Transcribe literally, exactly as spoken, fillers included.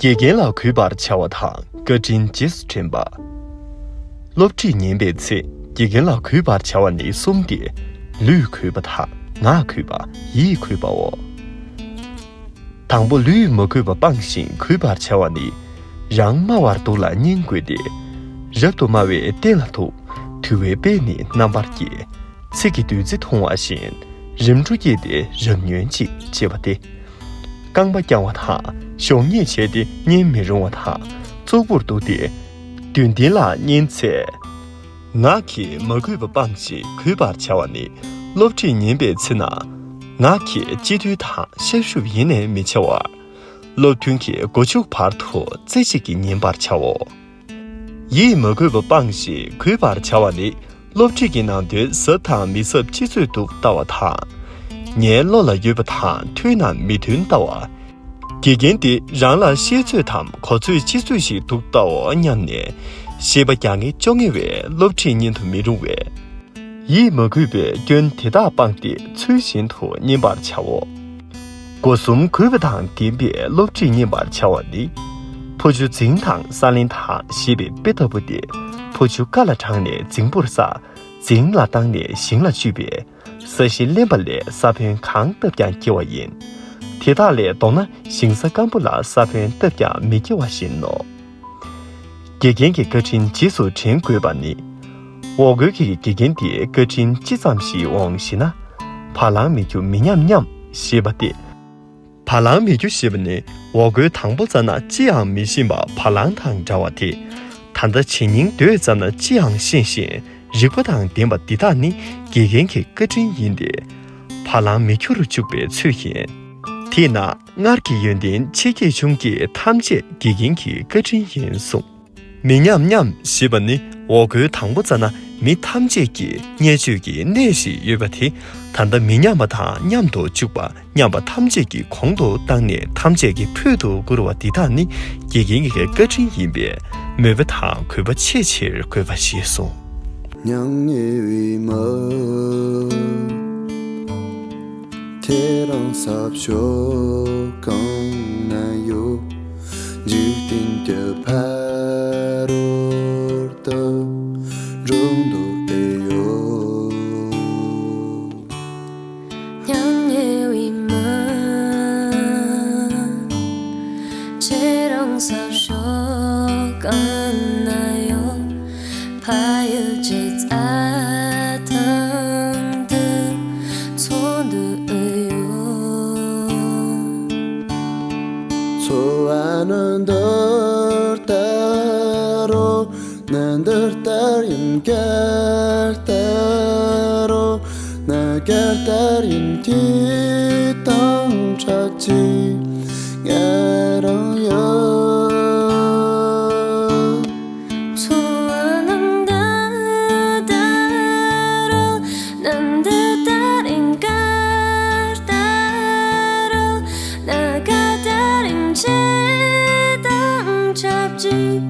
དགེ་རྒན་ལ་གུས་པར་བྱ་བ་དང་བཀའ་དྲིན་རྗེས་སུ་དྲན་པ། སློབ་ཁྲིད་ཉན་པའི་ཚེ་དགེ་རྒན་ལ་གུས་པར་བྱ་བ་ནི་གསུམ་སྟེ། ལུས་གུས་པ་དང་ངག་གུས་པ། ཡིད་གུས་པའོ། དང་པོ་ལུས་མ་གུས་པ་སྤངས་ཤིང་གུས་པར་བྱ་བ་ནི། རང་སྨྲ་བར་འདུག་ལ་ཉན་དགོས་ཏེ། རབ་ཏུ་སྨྲ་བས་གཏན་ལ་ཐུག། དུལ་བའི་དཔལ་ནི་རྣམ་པར་རྒྱས། ཚིག་གི་བདུད་རྩི་འཐུང་བ་བཞིན། རིམ་གྲོ་བསྐྱེད་དེ་རབ་ཉོན་ཅིག་ཅེས་པ་སྟེ། རྐང་པ་བརྐྱང་བ་དང་གཞོགས་སྙེག་བྱས་ཏེ་ཉན་མི་རུང་བ་དང་གཙུག་པུར་འདུག་སྟེ། མདུན་ལྡིང་ལ་ཉན་ཚེ། ངག་གིས་མ་གུས་པ་སྤངས་ཤིང་གུས་པར་བྱ་བ་ནི། སློབ་ཁྲིད་ཉན་པའི་ཚེ་ན། ངག་གིས་སྤྱི་མཐུས་དང་བཤད་ཤུབས་ཡེ་ནས་མི་བྱ་བར། སློབ་ཐུན་གྱི་མགོ་མཇུག་བར་དུ་རྩེ་གཅིག་གིས་ཉན་པར་བྱའོ། ཡིད་མ་གུས་པ་སྤངས་ཤིང་གུས་པར་བྱ་བ་ནི། སློབ་ཁྲིད་ཀྱི་ནང་དོན་ཟབ་དང་མི་ཟབ་ཅི་ཚོད་འདུག་ལྟ་བ་དང་། ངའི་བློ་ལ་ཡོད་པ་དང་མཐུན་ནམ་མི་མཐུན་ལྟ་བ། དགེ་རྒན་དེ་རང་ལ་ཤེས་ཚོད་དམ་གོ་ཚོད་ཅི་ཚོད་ཞིག་འདུག་ལྟའོ་སྙམ་ནས། ཤེས་པ་རྒྱག་ངེས་ཅོག་ངེས་པའི་སློབ་ཁྲིད་ཉན་དུ་མི་རུང་བས། ཡིད་མ་གུས་པའི་སྐྱོན་དེ་དག་སྤངས་ཏེ་ཚུལ་བཞིན་དུ་ཉན་པར་བྱའོ། སྒོ་གསུམ་གུས་པ་དང་ལྡན་པའི་སློབ་ཁྲིད་ཉན་པར་བྱ་བ་ནི། ཕོ་ཆུ་རྫིང་དང་ས་གླིང་དང་ཞེས་པའི་དཔེ་ལྟ་བུ་སྟེ། ཕོ་ཆུ་ཀ་ལ་དྲངས་ནས་རྫིང་བུར་ས། རྫིང་ལ་བཏང་ནས་ཞིང་ལ་བཅུས་པས། ས་གཞི་བརླན་པ་ལས་ས་བོན་གང་བཏབ་ཀྱང་སྐྱེ་བ་ཡིན། དེ་དག་ལས་ལྡོག་ན་ཞིང་ས་སྐམ་པོ་ལ་ས་བོན་བཏབ་ཀྱང་མི་སྐྱེ་བ་བཞིན་ནོ། དགེ་རྒན་གྱི་བཀའ་དྲིན་རྗེས་སུ་དྲན་དགོས་པ་ནི། འོ་སྐོལ་གྱི་དགེ་རྒན་དེའི་བཀའ་དྲིན་ཅི་ཙམ་ཞིག་འོང་ཞེ་ན། བ་ལང་མི་རྒྱུ་མི་ཉམས་སྙམ་ཞེས་པ་སྟེ། བ་ལང་མི་རྒྱུ་ཞེས་པ་ནི་འོ་སྐོལ་དང་པོ་ཙམ་ན་ཅི་ཡང་མི་ཤེས་པ་བ་ལང་དང་འདྲ་བ་སྟེ། ད་ལྟ་ཇེ་སྙིང་སྡོད་ཙམ་ན་ཅི་ཡང་ཤེས་ཤིང་རིག་པ་དང་ལྡན་པ་འདི་དག་ནི་དགེ་རྒན་གྱི་བཀའ་དྲིན་ཡིན་ཏེ། བ་ལང་མི་རྒྱུ་རུ་བཅུག་པའི་ཚུལ་ཡིན། དེས་ན་སྔར་གྱི་ཡོན་ཏན་ཆེ་བསྐྱེད་ཆུང་བསྐྱེད་ཐམས་ཅད་དགེ་རྒན་གྱི་བཀའ་དྲིན་ཡིན་གསུངས། མི་ཉམས་སྙམ་ཞེས་པ་ནི་འོ་སྐོལ་དང་པོ་ཙམ་ན་མི་ཐམས་ཅད་ཀྱིས་བརྙས་བཅོས་ཀྱི་གནས་ཤིག་ཡོད་པ་དེ། ད་ལྟ་མི་ཉམས་པ་དང་མཉམ་དུ་བཅུག་པ། ཉམས་པ་ཐམས་ཅད་ཀྱི་གོང་དུ་བཏང་ནས་ཐམས་ཅད་ཀྱི་ཕུལ་དུ་བཀུར་བ་འདི་དག་ནི་དགེ་རྒན་གྱི་བཀའ་དྲིན་ཡིན་པས། མོས་པ་དང་གུས་པ་ཆེས་ཆེར་དགོས་པ་ཞེས་གསུངས། མྱ་ངན་བའི་མི། ཁྱེད་རང་ས་ཕྱོགས་གང་ན་ཡོད། འཇིག་རྟེན་གྱི་ཕ་རོལ་ཏུ་འགྲོ་འདོད་དེ་ཡོད། མྱ་ངན་བའི་མི། ཁྱེད་རང་ས་ཕྱོགས་གང་ན་ཡོད། ཕ་ཡུལ་གྱི་རྩྭ་ཐང་དུ་འཚོ་འདོད་ཡོད། འཚོ་བ་ནི་འདི་ལྟར་རོ། ནི་འདི་ལྟར་ཡིན་ག་ལྟར་རོ། ནི་ག་ལྟར་ཡིན་དེ་དང་འཕྲད་ཅིག་ང་རང་ཡོད། འཚོ་བ་ནི་འདི་ལྟར་རོ། ནི་འདི་ལྟར་ཡིན་ག་ལྟར་རོ། ནི་ག་ལྟར་ཡིན་ཁྱེད་དང་འཕྲད་ཅིག